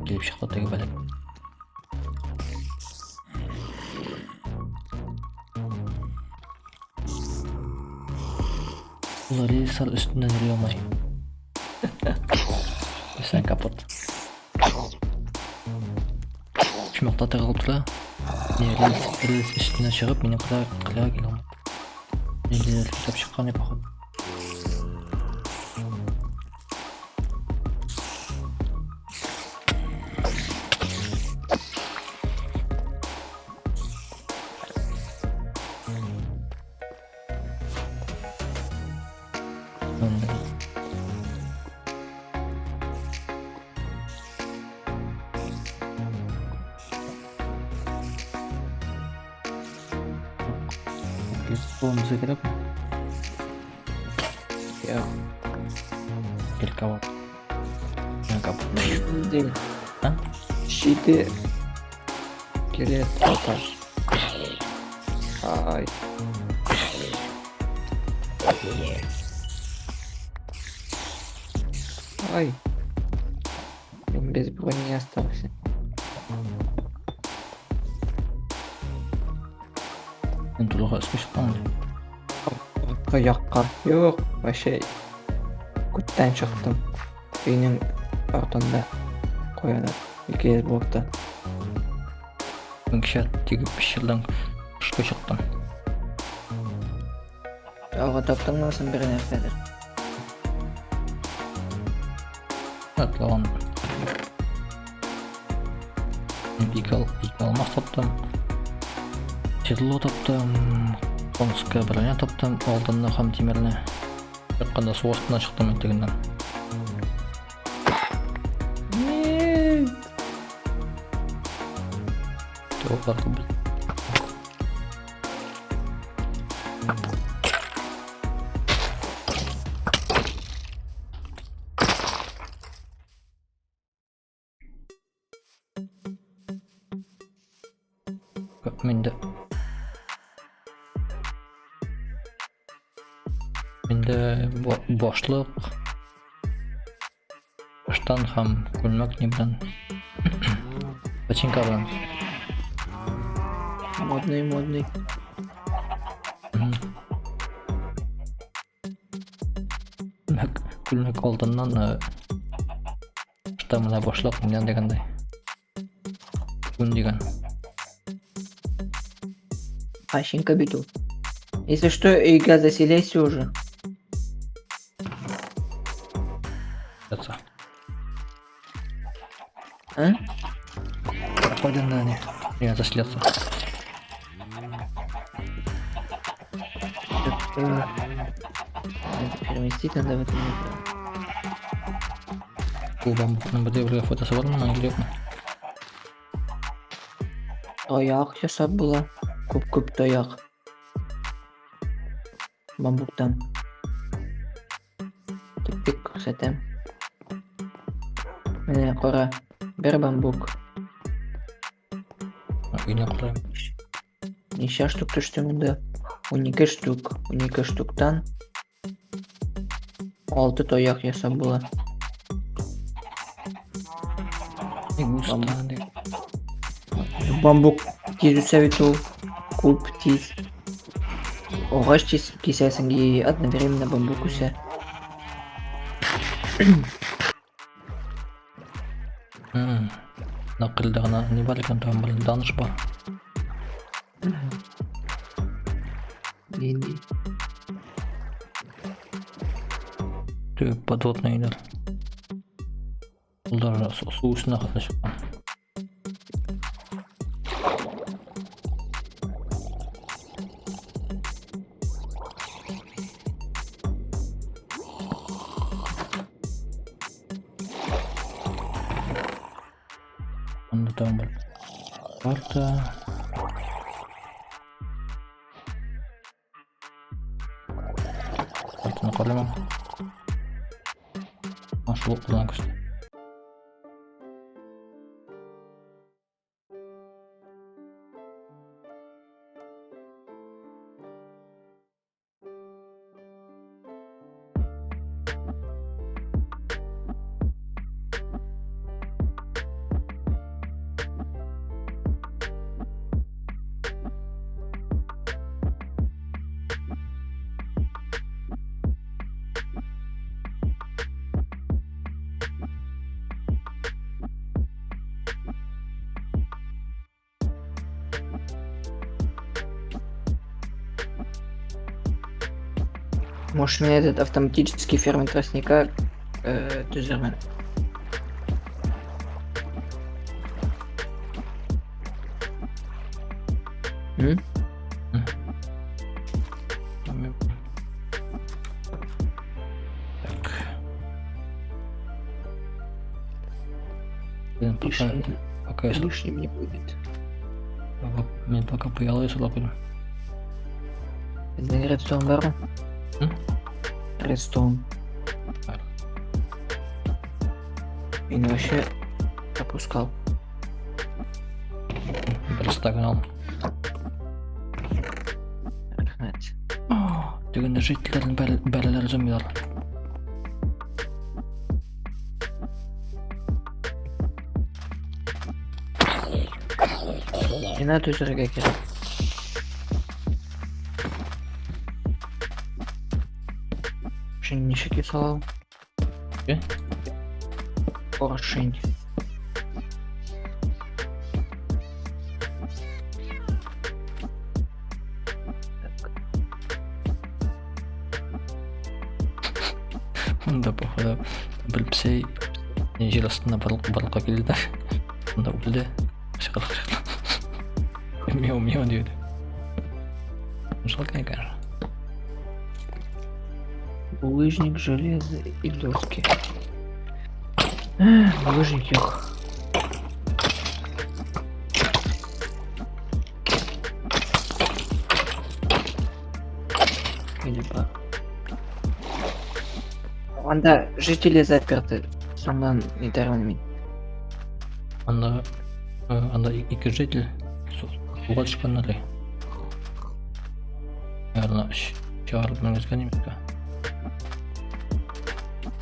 Килеп чыкты теге бәләк. Ул рельслар өстеннән йөри алмый. Сән капот. Почмакта тыгылып тора. Не, рельс, рельс өстенә чыгып, мине кыра, кыра килә алмый. Ниндидер китап чыккан, походу. Телефон безгә кирәкме? Юк. Кирәк. Дим. А? Щиты. Келет пока. Ай. Ай. Мин без брони остался. Син тулыга өскә чыктың әле. Артка якка. Юк, вообще күттән чыктым. Өйнең артында куяды. 200 блокта. Мин кичә теге пещердән тышка чыктым. Тагы таптыңмы соң бер нәрсәдер? Атлаган. Ике алмаз таптым. Седло таптым. Конская броня таптым. Алтынны һәм тимерне. Чыкканда су астына чыктым мин тегеннән. Нет. Тавыклар күп. Миндә Миндә башлык, ыштан һәм күлмәк ни белән? Ботинка белән. Модный, модный. Күлмәк, күлмәк алдыннан ыштан менә башлык миннән дигәндәй. Күн дигән. Пащенко бит ул. Если что, өйгә заселяйся уже. Ятса. А? Кайдан да не? Я заселяться. Так, надо переместить, надо в этом месте. Бу бамбукның бер дә бергә файдасы бармы, или юкмы? Таяк ясап була. Күп-күп таяк. Бамбуктан. Киттек, күрсәтәм. Менә кара, бер бамбук. Өйне карыйм. Ничә штук төште монда? 12 штук. 12 штуктан 6 таяк ясап була. Бамбук тиз үсә бит ул. Күп тиз. Агач тиз кисәсең и одновременно бамбук үсә. Нақылда гына ни бар икән тагын бер даныш бар. Нинди? Теге подводный өйләр. Улар су өстенә хәтле чыккан. Анда тагын бер карта. Картаны карыйм. Шул кулдан күчте. Может, мне этот автоматический фермер тростника төзермен. М? Белмим. Так. Блин, пока, Лишним, пока я лишним не будет. Мин пока пыялы ясала куйдым. Безнең редстоун бармы? М? Редстоун. Бар. Мин вообще пропускал. Бер стагын алдым. Рәхмәт. Тегендә жительләрнең бәреләр зомбилар. Мина төзергә кирәк. Поршень ничек ясалау? Э? Поршень. Так. Монда походу бер песәй җир астына барлыкка килде. Монда үлде. Кычкырып кычкырып. Мяу мяу диде. Жалко, конечно. Булыжник, железо и доски. Эх, булыжник юк. Или бар. Анда жители заперты. Соңынан нитәрмен мин. Анда анда ике житель суга төшкәннәр. Наверное, чыгарып менгезгән имешкә.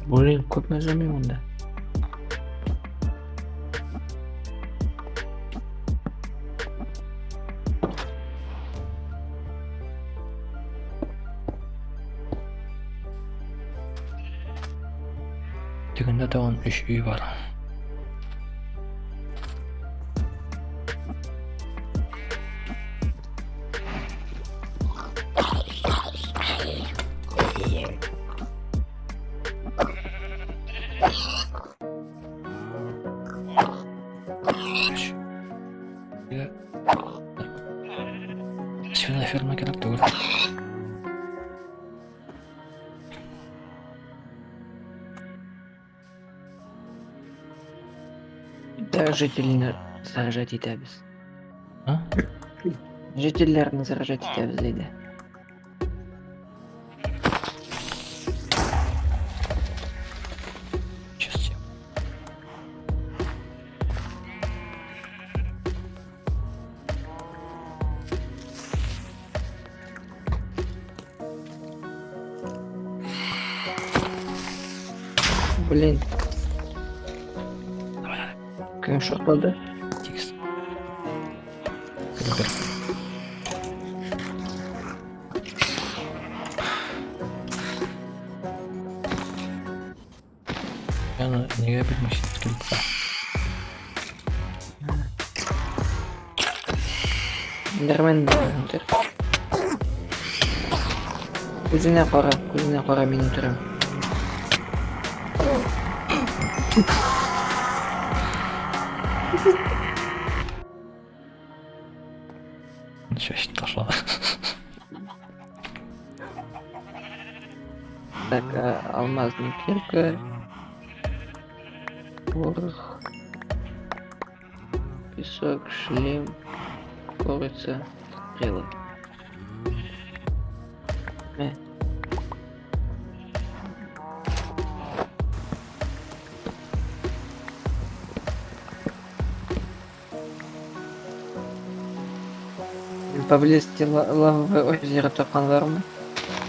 Блин, күпме зомби монда. Тегендә тагын өч өй бар. Өч. Свиноферма кирәк түгел. Да, жительне заражать итәбез. А? Жительләрне заражать итәбез әйдә. Сейчас я. Блин, Давай, давай. кем шартлады? Текст. Крипер. Яны нигә битмеш скелетка? Эндермен үтер. Күзенә кара, күзенә кара, мин үтерәм. Чәч ташлады. Так, алмазный кирка. Порох. Песок, шлем, курица, стрелы. Э. Поблизости лавовое озеро тапкан бармы?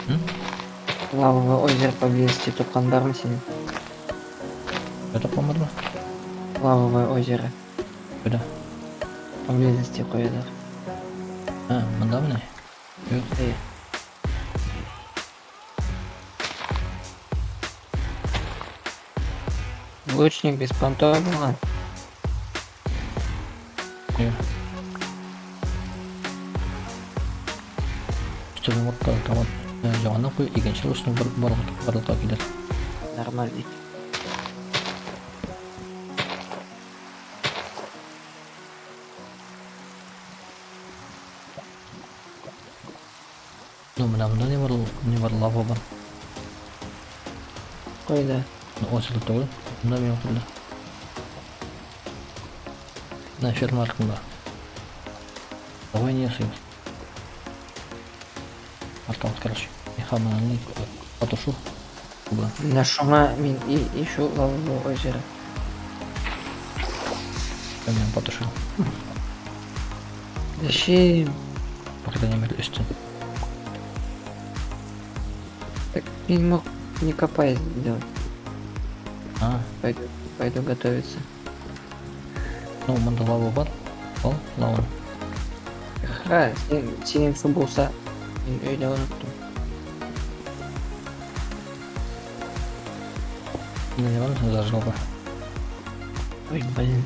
М? Лавовое озеро поблизости тапкан бармы синең? Это помогло? Лавовое озеро. Куда? Поблизости куядыр. А, монда мени? Юк. Әйе. Лучник без понтов булган. Юк. Өстәлем утта, тамам. Яңадан куй, икенче үсемлек барлыкка килер. Нормаль бит. Ну, менә монда не бар, не бар, лава бар. Кайда? Ну, озеро түгел. Монда мин куйды. На ферма артында. Давай не ясыйбыз. Портал, короче. Механаны потушу. Куда? Менә шуңа мин и ищу лавовое озеро. Я меня потушил. Зачем? По крайней мере, өстен. Так мин мог не копая сделать. А, Пойду, пойду готовиться. Ну, монда лава бар. Ал, лава. Ха, син, синең су булса, мин өйдә оныттым. Не, не бар, зажжалка. Ой, блин.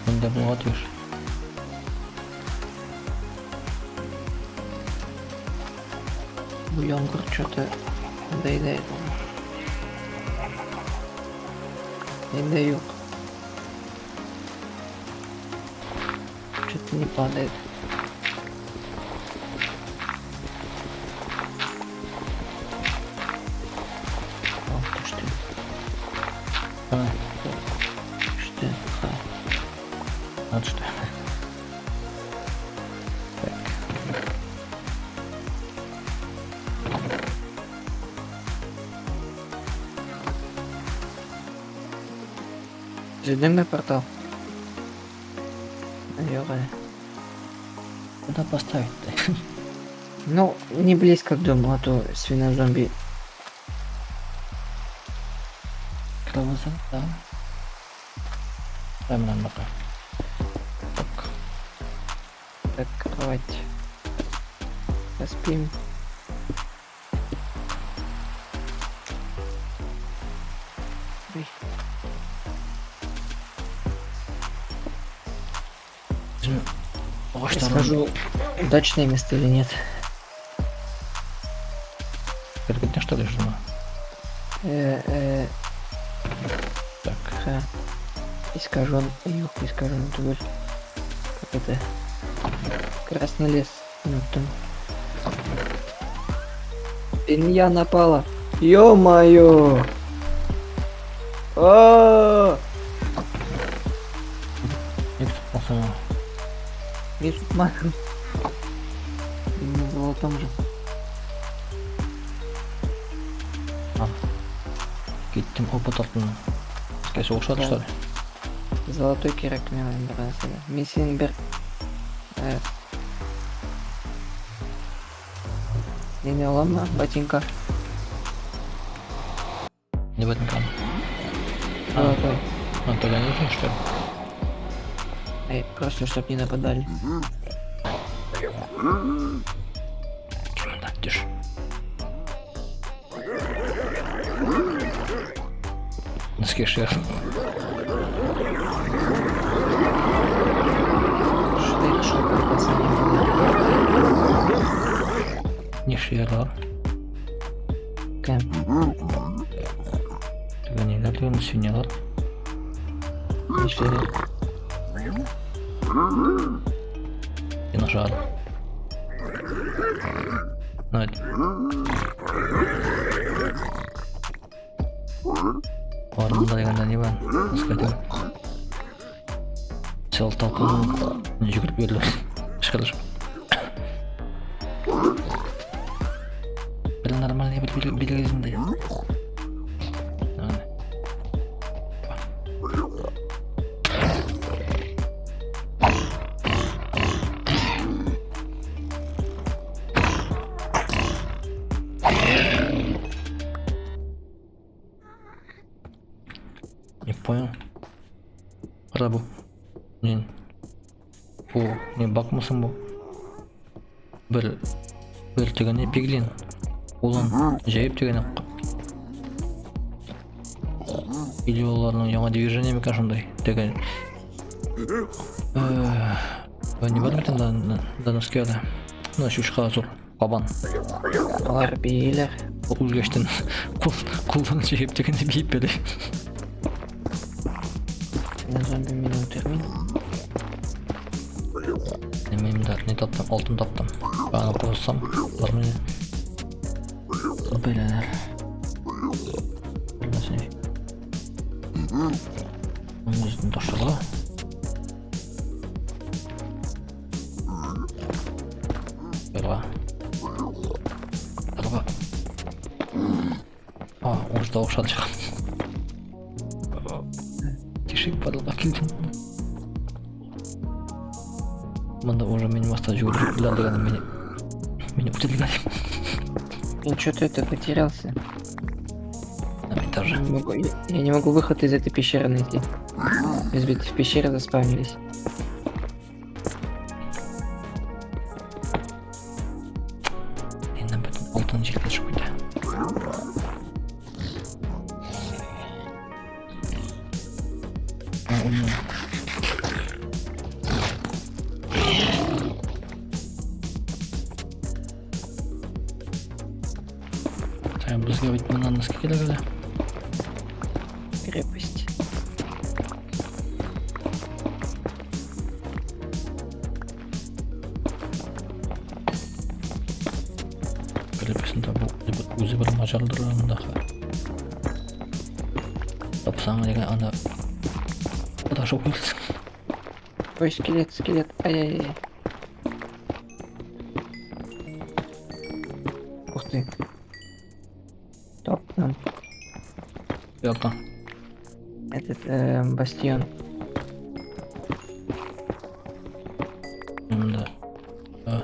Монда булга тиеш. Бу яңгыр что-то надоедает. Инде юк. Что-то не падает. О, төште. А, Төште. Ха. надо что. Так. Төзедеңме портал? Юк әле. Куда поставить-то? Ну, не близко к дому, а то свинозомби. Кровоза, да. Дай мне пока. Так. Так, кровать. Поспим. Ой. Возьми. Я Агачларын скажу, удачное место или нет. Кирпичне, что ли, жена? Так. Ха. Искажен, юг, искажен түгел. Как это? Красный лес. Ну, там. Свинья напала. Ё-моё! А! Ник тотмасың? Мин тотмадым. Мин на золотом же. А. Киттем опыт артыннан. Безгә сугышалар, Да. что ли? Золотой кирәк миңа бер нәрсәгә. Мин синең бер Нене аламмы? Ботинка. Не ботинка. А, Золотой. а тогда не нужен, что ли? Эй, просто чтоб не нападали. Кем төш. Носки шер. Что шел пацан. Не шерлар. Кем? Теге ниләр дигән свиньялар. Нишләде? Динозавр. Ну, это. Бар монда дигәндә ни бар? Носки түгел. Цел толпа йөгереп йөриләр. Кычкырышып. Бер нормальный бер билгесен дә. Аны. Не понял. Кара бу. Не. Бу не бакмысын бу? Бер дигәне пиглин. Улын җәеп дигәне. Или аларның яңа движение микән шундай? Дигән. Не бар бит анда да носки әле. Ну, чучка зур. Кабан. Алар бииләр. Ул үлгәчтен кул кулдан җыеп тегене биеп бирә. Менә зомби мине үтерми. Мин дә не таптым, алтын таптым. Аны куйсам, бар мине. Беләләр. Белмәсен. Үзен ташыла. Елга. Елга. А, уже тавыш чыккан. Тишек барлыкка килдем. Монда уже мин маста жүгереп белән дигән мине үтерделәр. Я что-то это потерялся. Мин тоже. Не могу, я не могу выход из этой пещеры найти. Без бит в пещере заспавнились. Инде бөтен алтын җиргә төшеп китә. А, үлмәде. Так, безгә бит моннан носки кирәк әле. Крепость. Крепостен табу үзе бер маҗалдыр анда. Тапсаң дигән анда адашып куйсың. Ой, скелет, скелет. Ай-яй-яй. Ух ты. Топ нам. Ялта. Этот бастион. Монда.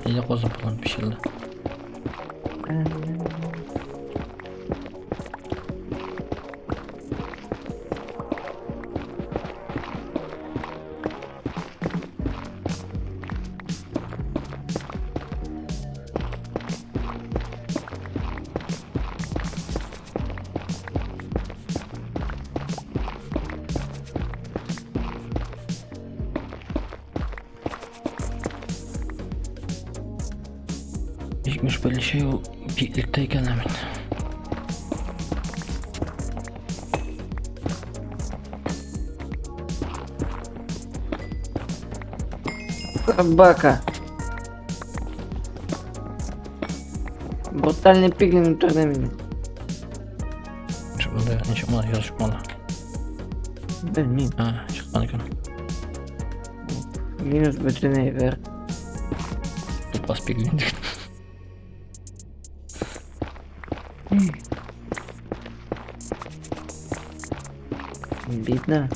Нидә казып булган пещерада. Җитмеш беренче ел биеклектә икән ә мин. Собака. Брутальный пиглин үтерде мине. Чыкмады, не чыкмады, яз чыкмады. Белмим. А, чыккан икән. Минус бөтен әйбер. Тупас пиглин дигән. Видно.